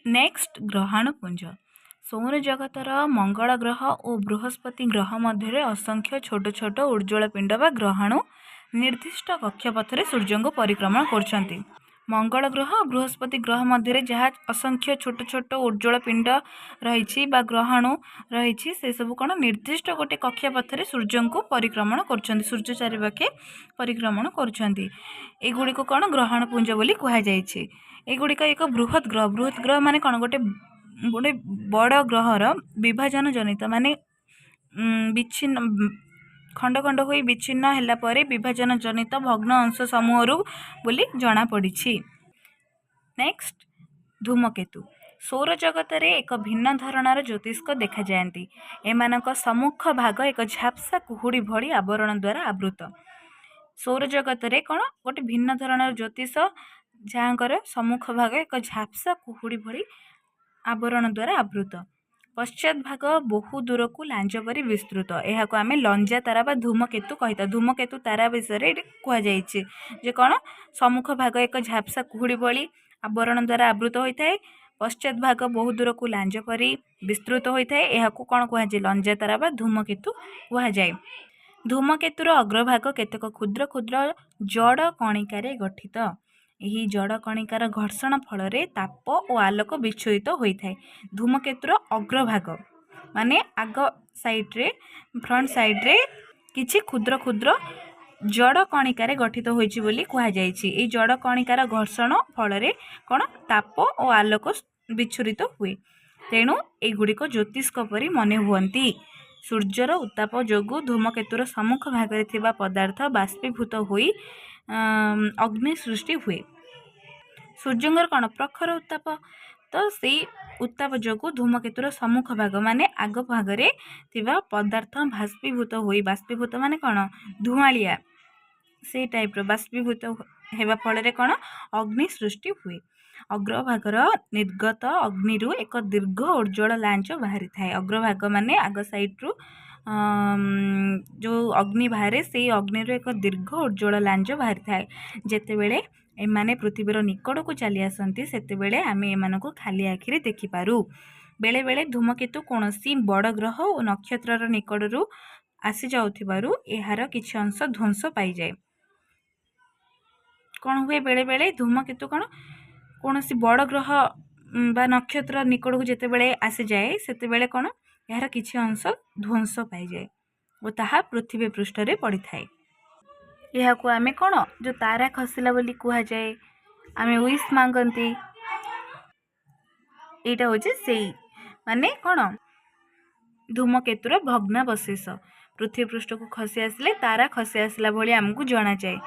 Next, ଗ୍ରହାଣୁପୁଞ୍ଜ। ସୌରଜଗତର ମଙ୍ଗଳ ଗ୍ରହ ଓ ବୃହସ୍ପତି ଗ୍ରହ ମଧ୍ୟରେ ଅସଂଖ୍ୟ ଛୋଟ ଛୋଟ ଉଜ୍ଜ୍ୱଳ ପିଣ୍ଡ ବା ଗ୍ରହାଣୁ ନିର୍ଦ୍ଦିଷ୍ଟ କକ୍ଷପଥରେ ସୂର୍ଯ୍ୟଙ୍କୁ ପରିକ୍ରମଣ କରୁଛନ୍ତି। ମଙ୍ଗଳ ଗ୍ରହ ଓ ବୃହସ୍ପତି ଗ୍ରହ ମଧ୍ୟରେ ଯାହା ଅସଂଖ୍ୟ ଛୋଟ ଛୋଟ ଉଜ୍ଜ୍ୱଳ ପିଣ୍ଡ ରହିଛି ବା ଗ୍ରହାଣୁ ରହିଛି, ସେସବୁ କ'ଣ ନିର୍ଦ୍ଦିଷ୍ଟ ଗୋଟେ କକ୍ଷପଥରେ ସୂର୍ଯ୍ୟଙ୍କୁ ପରିକ୍ରମଣ କରୁଛନ୍ତି, ସୂର୍ଯ୍ୟ ଚାରିପାଖେ ପରିକ୍ରମଣ କରୁଛନ୍ତି। ଏଗୁଡ଼ିକୁ କ'ଣ ଗ୍ରହାଣୁପୁଞ୍ଜ ବୋଲି କୁହାଯାଇଛି। ଏଗୁଡ଼ିକ ଏକ ବୃହତ୍ ଗ୍ରହ, ବୃହତ୍ ଗ୍ରହ ମାନେ କ'ଣ, ଗୋଟେ ଗୋଟେ ବଡ଼ ଗ୍ରହର ବିଭାଜନ ଜନିତ, ମାନେ ବିଚ୍ଛିନ୍ନ, ଖଣ୍ଡ ଖଣ୍ଡ ହୋଇ ବିଚ୍ଛିନ୍ନ ହେଲା ପରେ ବିଭାଜନ ଜନିତ ଭଗ୍ନ ଅଂଶ ସମୂହରୁ ବୋଲି ଜଣାପଡ଼ିଛି। ନେକ୍ସଟ, ଧୂମକେତୁ। ସୌରଜଗତରେ ଏକ ଭିନ୍ନ ଧରଣର ଜ୍ୟୋତିଷ୍କ ଦେଖାଯାଆନ୍ତି। ଏମାନଙ୍କ ସମ୍ମୁଖ ଭାଗ ଏକ ଝାପ୍ସା କୁହୁଡ଼ି ଭଳି ଆବରଣ ଦ୍ୱାରା ଆବୃତ। ସୌରଜଗତରେ କ'ଣ ଗୋଟେ ଭିନ୍ନ ଧରଣର ଜ୍ୟୋତିଷ, ଯାହାଙ୍କର ସମ୍ମୁଖ ଭାଗ ଏକ ଝାପ୍ସା କୁହୁଡ଼ି ଭଳି ଆବରଣ ଦ୍ୱାରା ଆବୃତ। ପଶ୍ଚାତ ଭାଗ ବହୁ ଦୂରକୁ ଲାଞ୍ଜ ପରି ବିସ୍ତୃତ। ଏହାକୁ ଆମେ ଲଞ୍ଜା ତାରା ବା ଧୂମକେତୁ କହିଥାଉ। ଧୂମକେତୁ ତାରା ବିଷୟରେ ଏଠି କୁହାଯାଇଛି ଯେ କ'ଣ ସମ୍ମୁଖ ଭାଗ ଏକ ଝାପ୍ସା କୁହୁଡ଼ି ଭଳି ଆବରଣ ଦ୍ୱାରା ଆବୃତ ହୋଇଥାଏ, ପଶ୍ଚାତ ଭାଗ ବହୁ ଦୂରକୁ ଲାଞ୍ଜ ପରି ବିସ୍ତୃତ ହୋଇଥାଏ। ଏହାକୁ କ'ଣ କୁହାଯାଏ? ଲଞ୍ଜା ତାରା ବା ଧୂମକେତୁ କୁହାଯାଏ। ଧୂମକେତୁର ଅଗ୍ରଭାଗ କେତେକ କ୍ଷୁଦ୍ର କ୍ଷୁଦ୍ର ଜଡ଼ କଣିକାରେ ଗଠିତ। ଏହି ଜଡ଼ କଣିକାର ଘର୍ଷଣ ଫଳରେ ତାପ ଓ ଆଲୋକ ବିଚ୍ଛୁରିତ ହୋଇଥାଏ। ଧୂମକେତୁର ଅଗ୍ରଭାଗ ମାନେ ଆଗ ସାଇଡ଼୍ରେ, ଫ୍ରଣ୍ଟ ସାଇଡ଼୍ରେ କିଛି କ୍ଷୁଦ୍ର କ୍ଷୁଦ୍ର ଜଡ଼ କଣିକାରେ ଗଠିତ ହୋଇଛି ବୋଲି କୁହାଯାଇଛି। ଏଇ ଜଡ଼ କଣିକାର ଘର୍ଷଣ ଫଳରେ କ'ଣ ତାପ ଓ ଆଲୋକ ବିଚ୍ଛୁରିତ ହୁଏ। ତେଣୁ ଏଗୁଡ଼ିକ ଜ୍ୟୋତିଷ୍କ ପରି ମନେ ହୁଅନ୍ତି। ସୂର୍ଯ୍ୟର ଉତ୍ତାପ ଯୋଗୁଁ ଧୂମକେତୁର ସମ୍ମୁଖ ଭାଗରେ ଥିବା ପଦାର୍ଥ ବାଷ୍ପୀଭୂତ ହୋଇ ଅଗ୍ନି ସୃଷ୍ଟି ହୁଏ। ସୂର୍ଯ୍ୟଙ୍କର କ'ଣ ପ୍ରଖର ଉତ୍ତାପ, ତ ସେଇ ଉତ୍ତାପ ଯୋଗୁଁ ଧୂମକେତୁର ସମ୍ମୁଖ ଭାଗ ମାନେ ଆଗ ଭାଗରେ ଥିବା ପଦାର୍ଥ ବାଷ୍ପୀଭୂତ ହୋଇ, ବାଷ୍ପୀଭୂତ ମାନେ କ'ଣ ଧୂଆଁଳିଆ, ସେଇ ଟାଇପ୍ର ବାଷ୍ପୀଭୂତ ହେବା ଫଳରେ କ'ଣ ଅଗ୍ନି ସୃଷ୍ଟି ହୁଏ। ଅଗ୍ରଭାଗର ନିର୍ଗତ ଅଗ୍ନିରୁ ଏକ ଦୀର୍ଘ ଉଜ୍ଜ୍ୱଳ ଲାଞ୍ଚ ବାହାରିଥାଏ। ଅଗ୍ରଭାଗ ମାନେ ଆଗ ସାଇଡ଼୍ରୁ ଯେଉଁ ଅଗ୍ନି ବାହାରେ, ସେଇ ଅଗ୍ନିରୁ ଏକ ଦୀର୍ଘ ଉଜ୍ଜ୍ୱଳ ଲାଞ୍ଜ ବାହାରିଥାଏ। ଯେତେବେଳେ ଏମାନେ ପୃଥିବୀର ନିକଟକୁ ଚାଲି ଆସନ୍ତି, ସେତେବେଳେ ଆମେ ଏମାନଙ୍କୁ ଖାଲି ଆଖିରେ ଦେଖିପାରୁ। ବେଳେବେଳେ ଧୂମକେତୁ କୌଣସି ବଡ଼ ଗ୍ରହ ଓ ନକ୍ଷତ୍ରର ନିକଟରୁ ଆସିଯାଉଥିବାରୁ ଏହାର କିଛି ଅଂଶ ଧ୍ୱଂସ ପାଇଯାଏ। କ'ଣ ହୁଏ? ବେଳେବେଳେ ଧୂମକେତୁ କ'ଣ କୌଣସି ବଡ଼ ଗ୍ରହ ବା ନକ୍ଷତ୍ର ନିକଟକୁ ଯେତେବେଳେ ଆସିଯାଏ, ସେତେବେଳେ କ'ଣ ଏହାର କିଛି ଅଂଶ ଧ୍ୱଂସ ପାଇଯାଏ ଓ ତାହା ପୃଥିବୀ ପୃଷ୍ଠରେ ପଡ଼ିଥାଏ। ଏହାକୁ ଆମେ କ'ଣ ଯେଉଁ ତାରା ଖସିଲା ବୋଲି କୁହାଯାଏ, ଆମେ ୱିଶ୍ ମାଗନ୍ତି। ଏଇଟା ହେଉଛି ସେଇ ମାନେ କ'ଣ ଧୂମକେତୁର ଭଗ୍ନାବଶେଷ ପୃଥିବୀ ପୃଷ୍ଠକୁ ଖସି ଆସିଲେ ତାରା ଖସି ଆସିଲା ଭଳି ଆମକୁ ଜଣାଯାଏ।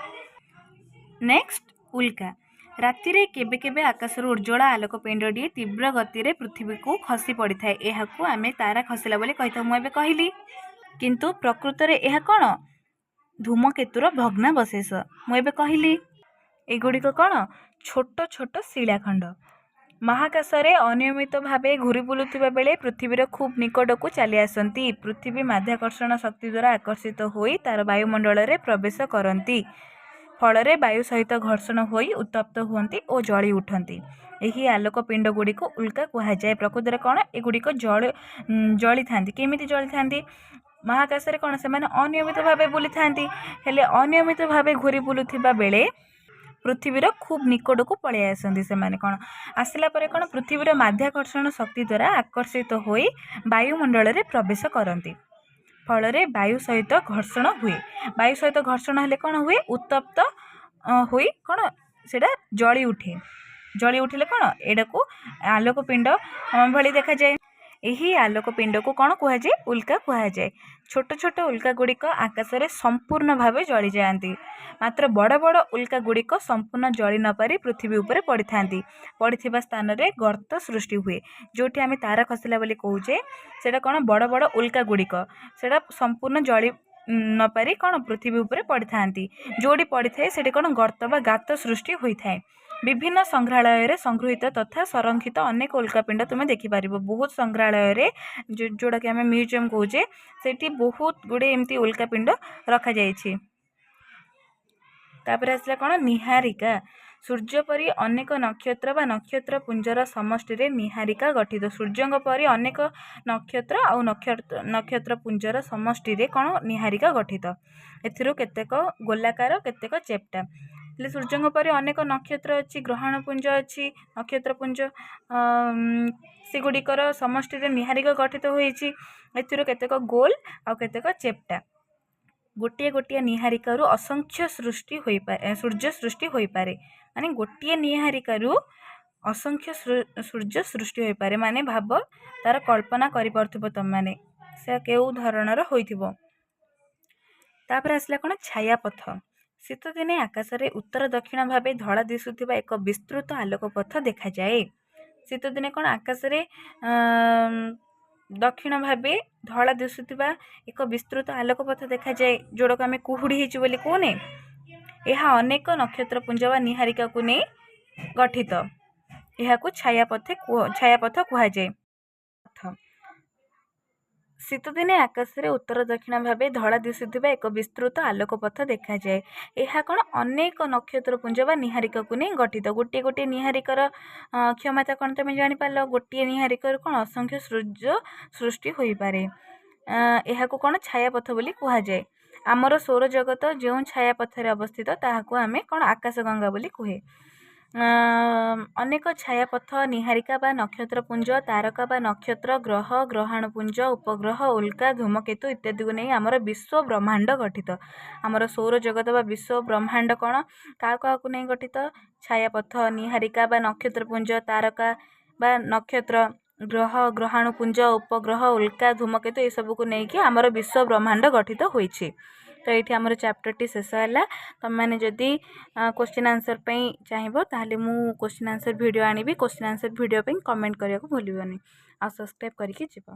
ନେକ୍ସଟ, ଉଲ୍କା। ରାତିରେ କେବେ କେବେ ଆକାଶରୁ ଉଜ୍ଜ୍ୱଳ ଆଲୋକ ପିଣ୍ଡଟିଏ ତୀବ୍ର ଗତିରେ ପୃଥିବୀକୁ ଖସି ପଡ଼ିଥାଏ। ଏହାକୁ ଆମେ ତାରା ଖସିଲା ବୋଲି କହିଥାଉ, ମୁଁ ଏବେ କହିଲି। କିନ୍ତୁ ପ୍ରକୃତରେ ଏହା କ'ଣ ଧୂମକେତୁର ଭଗ୍ନାବଶେଷ, ମୁଁ ଏବେ କହିଲି। ଏଗୁଡ଼ିକ କ'ଣ ଛୋଟ ଛୋଟ ଶିଳାଖଣ୍ଡ। ମହାକାଶରେ ଅନିୟମିତ ଭାବେ ଘୁରି ବୁଲୁଥିବା ବେଳେ ପୃଥିବୀର ଖୁବ୍ ନିକଟକୁ ଚାଲି ଆସନ୍ତି। ପୃଥିବୀ ମାଧ୍ୟାକର୍ଷଣ ଶକ୍ତି ଦ୍ୱାରା ଆକର୍ଷିତ ହୋଇ ତା'ର ବାୟୁମଣ୍ଡଳରେ ପ୍ରବେଶ କରନ୍ତି। ଫଳରେ ବାୟୁ ସହିତ ଘର୍ଷଣ ହୋଇ ଉତ୍ତପ୍ତ ହୁଅନ୍ତି ଓ ଜଳି ଉଠନ୍ତି। ଏହି ଆଲୋକ ପିଣ୍ଡ ଗୁଡ଼ିକୁ ଉଲ୍କା କୁହାଯାଏ। ପ୍ରକୃତରେ କ'ଣ ଏଗୁଡ଼ିକ ଜଳିଥାନ୍ତି। କେମିତି ଜଳିଥାନ୍ତି? ମହାକାଶରେ କ'ଣ ସେମାନେ ଅନିୟମିତ ଭାବେ ବୁଲିଥାନ୍ତି। ହେଲେ ଅନିୟମିତ ଭାବେ ଘୁରି ବୁଲୁଥିବା ବେଳେ ପୃଥିବୀର ଖୁବ୍ ନିକଟକୁ ପଳେଇ ଆସନ୍ତି। ସେମାନେ କ'ଣ ଆସିଲା ପରେ କ'ଣ ପୃଥିବୀର ମାଧ୍ୟାକର୍ଷଣ ଶକ୍ତି ଦ୍ୱାରା ଆକର୍ଷିତ ହୋଇ ବାୟୁମଣ୍ଡଳରେ ପ୍ରବେଶ କରନ୍ତି। ଫଳରେ ବାୟୁ ସହିତ ଘର୍ଷଣ ହୁଏ। ବାୟୁ ସହିତ ଘର୍ଷଣ ହେଲେ କ'ଣ ହୁଏ? ଉତ୍ତପ୍ତ ହୋଇ କ'ଣ ସେଇଟା ଜଳି ଉଠେ। ଜଳି ଉଠିଲେ କ'ଣ ଏଇଟାକୁ ଆଲୋକ ପିଣ୍ଡ ଭଳି ଦେଖାଯାଏ। ଏହି ଆଲୋକ ପିଣ୍ଡକୁ କ'ଣ କୁହାଯାଏ? ଉଲ୍କା କୁହାଯାଏ। ଛୋଟ ଛୋଟ ଉଲ୍କା ଗୁଡ଼ିକ ଆକାଶରେ ସମ୍ପୂର୍ଣ୍ଣ ଭାବେ ଜଳିଯାଆନ୍ତି। ମାତ୍ର ବଡ଼ ବଡ଼ ଉଲ୍କା ଗୁଡ଼ିକ ସମ୍ପୂର୍ଣ୍ଣ ଜଳି ନପାରି ପୃଥିବୀ ଉପରେ ପଡ଼ିଥାନ୍ତି। ପଡ଼ିଥିବା ସ୍ଥାନରେ ଗର୍ତ୍ତ ସୃଷ୍ଟି ହୁଏ। ଯେଉଁଠି ଆମେ ତାରା ଖସିଲା ବୋଲି କହୁଛେ, ସେଇଟା କ'ଣ ବଡ଼ ବଡ଼ ଉଲ୍କା ଗୁଡ଼ିକ ସେଇଟା ସମ୍ପୂର୍ଣ୍ଣ ଜଳି ନପାରି କ'ଣ ପୃଥିବୀ ଉପରେ ପଡ଼ିଥାନ୍ତି। ଯେଉଁଠି ପଡ଼ିଥାଏ, ସେଠି କ'ଣ ଗର୍ତ୍ତ ବା ଗାତ ସୃଷ୍ଟି ହୋଇଥାଏ। ବିଭିନ୍ନ ସଂଗ୍ରହାଳୟରେ ସଂଗୃହୀତ ତଥା ସଂରକ୍ଷିତ ଅନେକ ଉଲ୍କାପିଣ୍ଡ ତୁମେ ଦେଖିପାରିବ। ବହୁତ ସଂଗ୍ରହାଳୟରେ, ଯେଉଁଟାକି ଆମେ ମ୍ୟୁଜିୟମ୍ କହୁଛେ, ସେଠି ବହୁତ ଗୁଡ଼ିଏ ଏମିତି ଉଲ୍କାପିଣ୍ଡ ରଖାଯାଇଛି। ତାପରେ ଆସିଲା କ'ଣ ନିହାରିକା। ସୂର୍ଯ୍ୟ ପରି ଅନେକ ନକ୍ଷତ୍ର ବା ନକ୍ଷତ୍ର ପୁଞ୍ଜର ସମଷ୍ଟିରେ ନିହାରିକା ଗଠିତ। ସୂର୍ଯ୍ୟଙ୍କ ପରି ଅନେକ ନକ୍ଷତ୍ର ଆଉ ନକ୍ଷତ୍ର ପୁଞ୍ଜର ସମଷ୍ଟିରେ କ'ଣ ନିହାରିକା ଗଠିତ। ଏଥିରୁ କେତେକ ଗୋଲାକାର, କେତେକ ଚେପ୍ଟା। ହେଲେ ସୂର୍ଯ୍ୟଙ୍କ ପରି ଅନେକ ନକ୍ଷତ୍ର ଅଛି, ଗ୍ରହାଣୁପୁଞ୍ଜ ଅଛି, ନକ୍ଷତ୍ରପୁଞ୍ଜ, ସେଗୁଡ଼ିକର ସମଷ୍ଟିରେ ନିହାରିକା ଗଠିତ ହୋଇଛି। ଏଥିରୁ କେତେକ ଗୋଲ ଆଉ କେତେକ ଚେପ୍ଟା। ଗୋଟିଏ ଗୋଟିଏ ନିହାରିକାରୁ ଅସଂଖ୍ୟ ସୃଷ୍ଟି ହୋଇପାରେ, ସୂର୍ଯ୍ୟ ସୃଷ୍ଟି ହୋଇପାରେ। ମାନେ ଗୋଟିଏ ନିହାରିକାରୁ ଅସଂଖ୍ୟ ସୂର୍ଯ୍ୟ ସୃଷ୍ଟି ହୋଇପାରେ। ମାନେ ଭାବ, ତାର କଳ୍ପନା କରିପାରୁଥିବ ତମେମାନେ ସେ କେଉଁ ଧରଣର ହୋଇଥିବ। ତାପରେ ଆସିଲା କ'ଣ? ଛାୟାପଥ। ଶୀତଦିନେ ଆକାଶରେ ଉତ୍ତର ଦକ୍ଷିଣ ଭାବେ ଧଳା ଦିଶୁଥିବା ଏକ ବିସ୍ତୃତ ଆଲୋକପଥ ଦେଖାଯାଏ। ଶୀତଦିନେ କ'ଣ ଆକାଶରେ ଦକ୍ଷିଣ ଭାବେ ଧଳା ଦିଶୁଥିବା ଏକ ବିସ୍ତୃତ ଆଲୋକପଥ ଦେଖାଯାଏ, ଯେଉଁଟାକୁ ଆମେ କୁହୁଡ଼ି ହେଇଛି ବୋଲି କହୁନେ। ଏହା ଅନେକ ନକ୍ଷତ୍ରପୁଞ୍ଜ ବା ନିହାରିକାକୁ ନେଇ ଗଠିତ। ଏହାକୁ ଛାୟାପଥ କୁହାଯାଏ। ଶୀତଦିନେ ଆକାଶରେ ଉତ୍ତର ଦକ୍ଷିଣ ଭାବେ ଧଳା ଦିଶୁଥିବା ଏକ ବିସ୍ତୃତ ଆଲୋକପଥ ଦେଖାଯାଏ। ଏହା କ'ଣ ଅନେକ ନକ୍ଷତ୍ରପୁଞ୍ଜ ବା ନିହାରିକାକୁ ନେଇ ଗଠିତ। ଗୋଟିଏ ଗୋଟିଏ ନିହାରିକାର କ୍ଷମତା କ'ଣ ତମେ ଜାଣିପାରିଲ? ଗୋଟିଏ ନିହାରିକାରୁ କ'ଣ ଅସଂଖ୍ୟ ସୂର୍ଯ୍ୟ ସୃଷ୍ଟି ହୋଇପାରେ। ଏହାକୁ କ'ଣ ଛାୟାପଥ ବୋଲି କୁହାଯାଏ। ଆମର ସୌରଜଗତ ଯେଉଁ ଛାୟାପଥରେ ଅବସ୍ଥିତ, ତାହାକୁ ଆମେ କ'ଣ ଆକାଶଗଙ୍ଗା ବୋଲି କୁହେ। ଅନେକ ଛାୟାପଥ, ନିହାରିକା ବା ନକ୍ଷତ୍ରପୁଞ୍ଜ, ତାରକା ବା ନକ୍ଷତ୍ର, ଗ୍ରହ, ଗ୍ରହାଣୁପୁଞ୍ଜ, ଉପଗ୍ରହ, ଉଲ୍କା, ଧୂମକେତୁ ଇତ୍ୟାଦିକୁ ନେଇ ଆମର ବିଶ୍ୱ ବ୍ରହ୍ମାଣ୍ଡ ଗଠିତ। ଆମର ସୌରଜଗତ ବା ବିଶ୍ୱ ବ୍ରହ୍ମାଣ୍ଡ କ'ଣ କାହା କାହାକୁ ନେଇ ଗଠିତ? ଛାୟାପଥ, ନିହାରିକା ବା ନକ୍ଷତ୍ରପୁଞ୍ଜ, ତାରକା ବା ନକ୍ଷତ୍ର, ଗ୍ରହ, ଗ୍ରହାଣୁପୁଞ୍ଜ, ଉପଗ୍ରହ, ଉଲ୍କା, ଧୂମକେତୁ, ଏସବୁକୁ ନେଇକି ଆମର ବିଶ୍ୱ ବ୍ରହ୍ମାଣ୍ଡ ଗଠିତ ହୋଇଛି। ତ ଏଇଠି ଆମର ଚାପ୍ଟରଟି ଶେଷ ହେଲା। ତୁମେମାନେ ଯଦି କୋଶ୍ଚିନ୍ ଆନ୍ସର୍ ପାଇଁ ଚାହିଁବ, ତାହେଲେ ମୁଁ କୋଶ୍ଚିନ୍ ଆନ୍ସର୍ ଭିଡ଼ିଓ ଆଣିବି। କୋଶ୍ଚିନ୍ ଆନ୍ସର୍ ଭିଡ଼ିଓ ପାଇଁ କମେଣ୍ଟ କରିବାକୁ ଭୁଲିବନି ଆଉ ସବସ୍କ୍ରାଇବ୍ କରିକି ଯିବ।